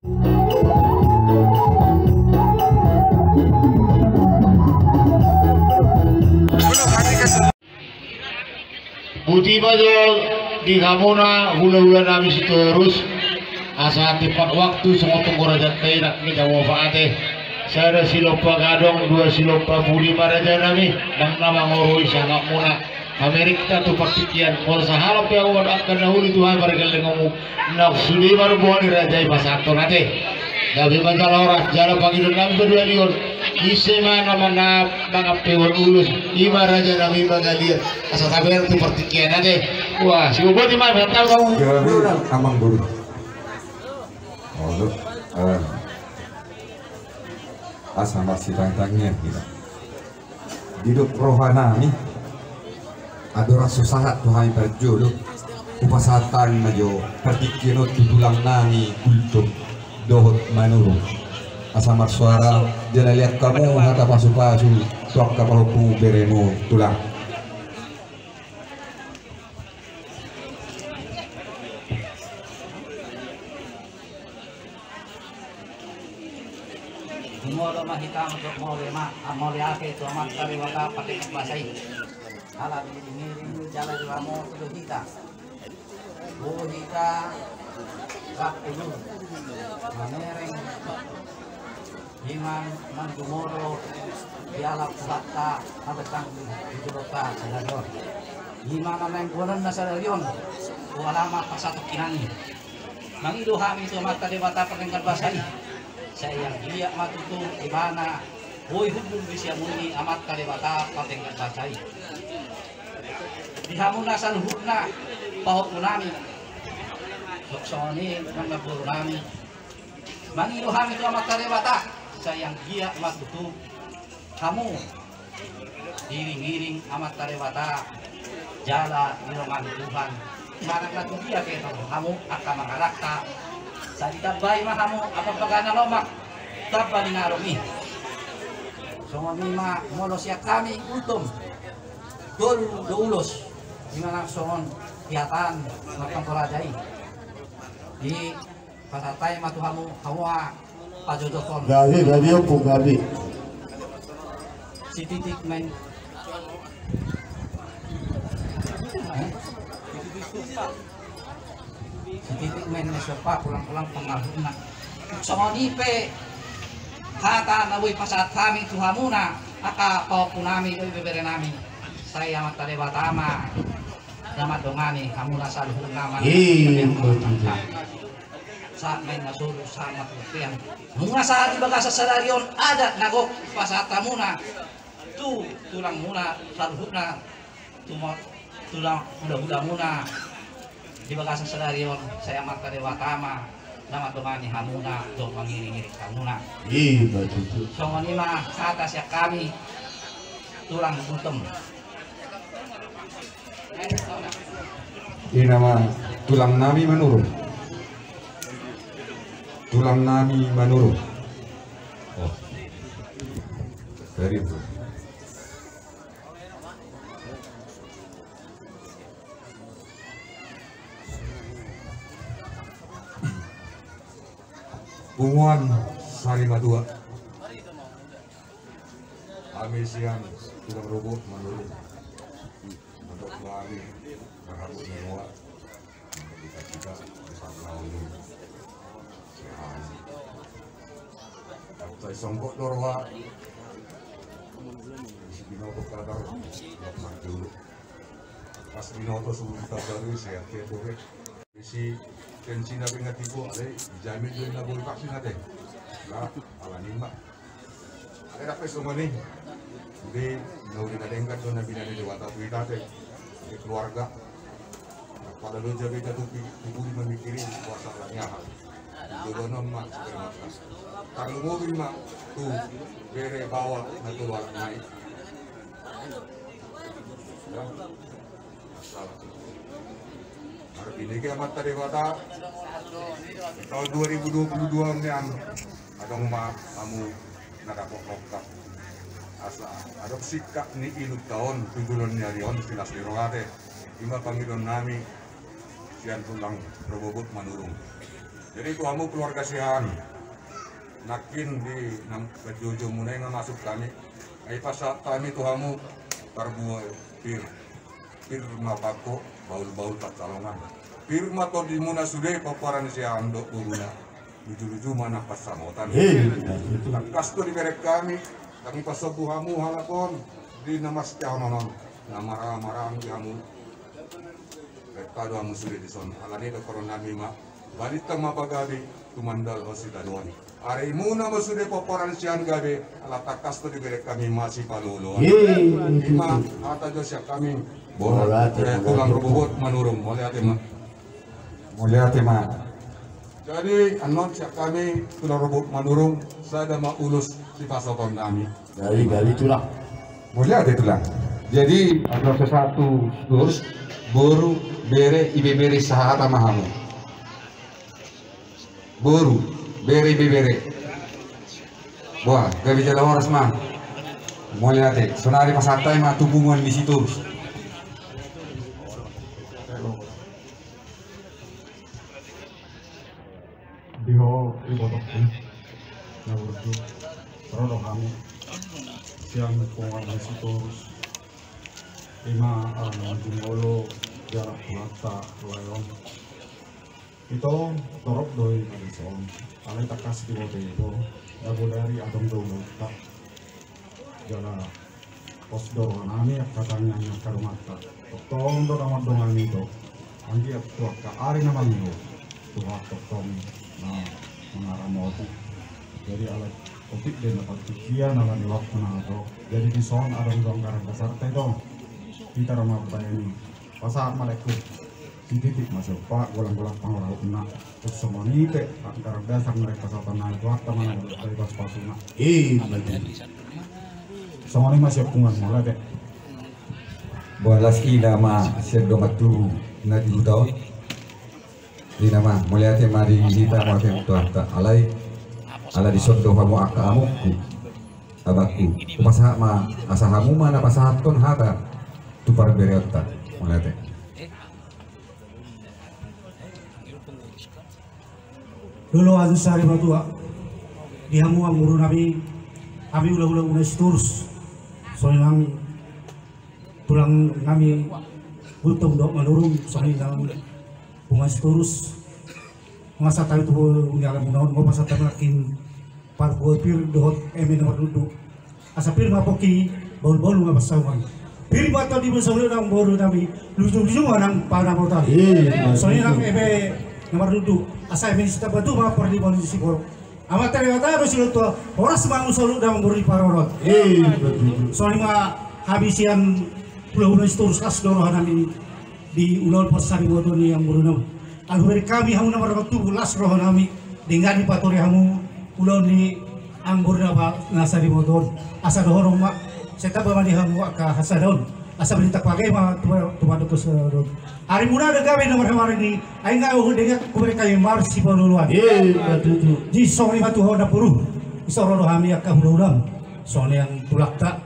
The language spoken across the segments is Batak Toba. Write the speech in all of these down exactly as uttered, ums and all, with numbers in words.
Boti ma jo di hamuna hulahula nami Sitorus. Asa tepat waktu songon tonggo raja tainak ni tamo faate. Sada silompa gadong, dua silompa pudi ma raja nami, nang na mangoroi sangapmuna. Hamerekta tu partingkian, molo sahalak pe ahu angka na uli tu hami pargellengmu, na sude marboha ni raja i pasahathon ate. Gabe ma jala horas, jala pangidoan nami paduahalion. Ise ma na manap mangampehon ulos, i ma raja nami mangaliat. Asa taber tu partingkian ate. Wah, si boboti ma, mantap kau. Gabe amang boru. Olo, eh. Asa marsitangtangian hita. Didok roha nami, andorang so sahat tu hami parjolo, hupasahat hami ma jo partingkian on tu tulang nami Gultom dohot Manurung. Asa marsuara jala lean hamu hata pasupasu tu angka pahompu beremu tulang. Jumolo ma hita, mauliate ma, mauliate tu Amanta Debata pardenggan basa i. Ala diiring-iring jala diramoti do hita. Boi hita rap udur mamereng. Ima na jumolo dialap Tuhanta, na bintang di jolonta sadari on. Ima na naeng goarna sadari on, tu ala ma pasahat tingki nami. Mangido hami tu Amanta Debata pardenggan basa i. Sai anggiat ma tutu ibana boi hundul di siamun ni Amanta Debata pardenggan basa i. Di hamuna saluhutna pahompu nami. Songon i nang namboru nami. Mangido hami tu Amanta Debata, sai anggiat ma tutu hamu diiring-iring Amanta Debata, jala dilanggangi Tuhan. Manang na tu dia pe tong hamu angka mangalangka, sai ditambai ma hamu apa pagana lomak, tamba ni ngarong i. Songon i ma molo sian hami Gultom, tolu do ulos, ima nang songon hata ni martonggo raja i. Di Pasahat hami ma tu hamu, hamu ma pajojohon. Gabe, gabe, Ompu, gabe. Sititik maen. Sititik maen na sompa, pulang-pulang pangarahutna. Songon i pe hata na boi pasahat hami tu hamuna, angka pahompu nami dohot ibebere nami. Sai Amanta Debata ma na mandongani hamuna saluhutna ma. Sahat ma na solu, sahat ma tu bontean. Nunga sahat di bagasan sadari on adat na gok pasahat hamuna tu tulangmuna saluhutna, tu ma-, tulang hulahulamuna di bagasan sadari on, sai Amanta Debata ma na mandongani hamuna dohot mangiringiring hamuna. Songon i ma hata sian hami tulang Gultom. Ina ma tulang nami Manurung. Tulang nami Manurung. Oh. Very good. Punguan Sarimatua. Hami sian Tulang Rorobot Manurung. Untuk hami marhabot ni roha. Untuk kita-kita bisa melalui. Sai songkot do roha. Isi binoto kadar. Pas binoto suruh kita baru sehat ya, Bobek. Isi tensi na pengen tipu, ale, dijamin dia na boleh vaksin ate. Nah, ala ni ma. Ale, rapi songon i. Jadi, na uli na denggan do na binahen ni Debata tu hita ate. Di keluarga. Pala lo jabe jatuh pi-, tipu di memikiri kuasa ala ni aha. Di dolonan ma, supaya makan. Tarlumobi ma, tu, bere bawa, na tolu anak nai. Ya. Marbinege Amanta Debata, taon dua ribu dua puluh dua on nian, adong ma hamu na dapot lengkap. Asa adong singkat ni ilunta on tu joloan ni ari on, silas ni roha ate. Ima pangidoan nami sian Tulang Rorobot Manurung. Jadi tu hamu keluarga sian, nangkin di nam-, panjujungmuna i nga masuk hami. Ai pasahat hami tu hamu, tarbuai pir, pir ma pangko, bahulbahul pansalongan. Pir ma tondimuna sude pomparan ni sian dohot boruna. Lujuluju ma nang pansamotan. Tangkas do dibereng hami, hami pasombu hamu halak on di na marsiahonon on, na marhahamaranggi hamu. Berkah do hamu sude dison, alani do poronami ma. Balintang ma pagabe, tumandalhon sitadoan. Arimuna ma sude pomparan sian gabe, ala tangkas do dibereng hami masipaloloan. Ima hata jo sian hami. Tulang Rorobot Manurung, mauliate ma. Mauliate ma. Jadi annon sian hami, Tulang Rorobot Manurung, sada ma ulos sipasahatonnami. Jadi, jadi Tulang. Mauliate Tulang. Jadi, asa satu, terus, boru, bere, ibebere, sahata ma hamu. Boru, bere, ibebere. Boha, gabe jala horas ma. Mauliate, sonari pasahat hami ma tu punguan ni Sitorus. Di ho ibotongku na burju, ro do hami sian punguan ni Sitorus. Ima ala na jumolo jala pulanta lae on. Ito torop do i na dison. Alai tangkas diboto i do, na bodari adong do ulaonta. Jala pos do rohanami angka tangiang ni angka dongananta. Tongtong do na mandongani do. Anggiat tu angka ari na malo, Tuhan tongtong na mangaramoti. Jadi alai otik do na partingkian ala ni waktu na ro. Jadi dison adong do anggaran dasarta i do. Hita ro mambaen i. Pasahat ma laengku. Sititi ma siompa, golang-golang pangarahutna. Terus songon i pe anggaran dasar na dipasahat na i tu angka mana dari pasu-pasuna. Ima tutu. Songon i ma sian punguan, mauliate. Bolas ina ma sian dongan tubu na di huta on. Ina ma, mauliate ma di hita, mauliate ma tu hita. Alai ala dison do hamu angka amongku, abangku. Hupasahat ma, asa hamu ma na pasahathon hata tu parbereonta. Mauliate. Dolo asa sari matua di hamu amangborunami, hami hulahula muna Sitorus, songon i nang tulangnami Gultom dohot Manurung, songon i nang punguan Sitorus. Masa tali tu ni alam muna on, mauliate ma nangkin parbue pir dohot eme na marnundu. Asa pir ma pongki, bahulbahul ma pansamotan. Pir ma tondimuna sude nang borunami, lujuluju ma nang pansamotan. Songon i nang eme na marnundu, asa eme ni Sitambatuba, parlimo ni Siborok. Amanta Debata do silehon tua, horas ma hamu saluhutna amangboru di parorot. Songon i ma hami sian hulahula Sitorus, las do rohanami di ulaon parsariboto ni amangborunami. Alu beri hami hamu na martubu, las rohanami denggan dipature hamu ulaon ni amangboru na parsariboto on. Asa dohonon ma, sai tamba ma di hamu angka hasadaon. Asa balintang pagabe ma tu, tu mandok hasadaon. Arimuna do gabe na marhahamaranggi, ai nga uhut denggan huberi hami marsipaloloan. Jadi songon i ma tu ho namboru, dison ro do hami angka hulahulam. Songon i nang tulangta.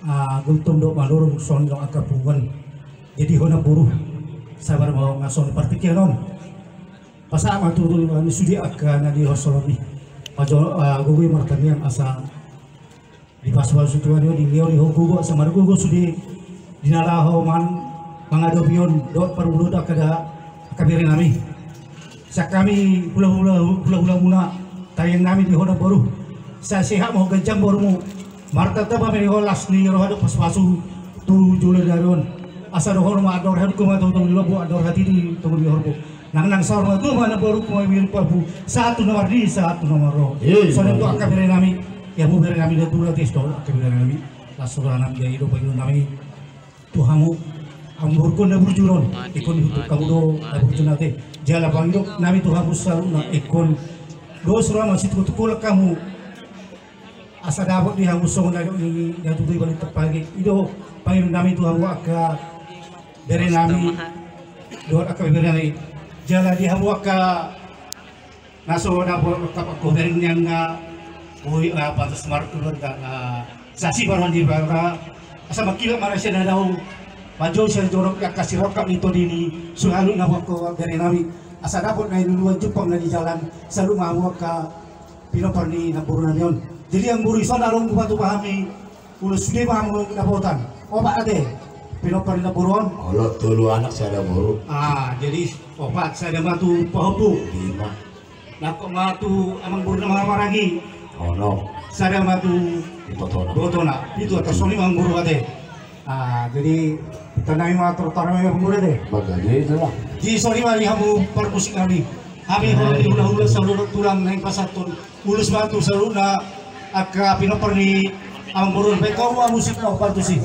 Ah, Gultom dohot Manurung, songon i nang angka punguan. Jadi ho namboru, sabar ma ho, nga songon i partingkian on. Pasahat ma tu, tu, tu, sude angka na di ho solomi. Pajo, ah, gogo i martangiang asa dipasupasu Tuhan i, dilehon i ho gogo asa margogo sude di na laho man-, mangadopi on dohot parngoluon angka da-, angka berenami. Sian hami hulahula, hulahulamuna, tangiangnami di ho namboru, sai sehat ma ho, ganjang borumu, martamba ma di ho las ni roha dohot pasupasu tu joloan ni ari on. Asa dohonon ma, andor haduku ma tongon di lombu, andor hatiti tongon di horbo. Nang, nang saur matua ma namboru, paima ma di pahu, sahat tu na mardi, sahat tu na marro. Songon i tu angka berenami, ia hamu berenami, natural tes do angka berenami. Las rohanami, jadi do pangidoannami tu hamu, amangborungku na burju on, ingkon dihutuk hamu do na burju nate. Jala pangidoannami tu hamu saluhutna, ingkon dos rohamu, situkutukulan hamu, asa dapot di hamu songon na nidok ni na tutu i, balintang pagabe. I do pangidoannami tu hamu angka berenami dohot angka berenami. Jala di hamu angka na so dapot rap angka bere nian na boi, ah, pantas markeluarga, ah, sasi baron di bara, asa mangkilap ma na sian na dao, manjou sian jorok angka sirongkap ni tondi ni suhalut na boi angka berenami. asa dapot na niluluan, jumpang na di jalan, saluhut ma hamu angka pinompar ni namboru nami on. Jadi amangboru, dison adong hupatupa hami, ulos sude ma hamu dapotan. Opat ate pinompar ni namboru on. Olo, tolu anak sada boru. Ah, jadi opat, sada ma tu pahompu. Lima. Nangkok ma tu amangboru na marhahamaranggi. Onom. Sada ma tu ibotona. Ibotona. Pitu, atas soni ma amangboru ate. Ah, jadi tanda i ma, tor tanda i ma amangboru ate. Bagage itulah. Jadi songon i ma di hamu parmusik nami. Hami holan di hulahula saluhut tulang naeng pasahathon ulos ma tu saluhutna angka pinompar ni amangboru. Baen hamu ma musikna, parmusik.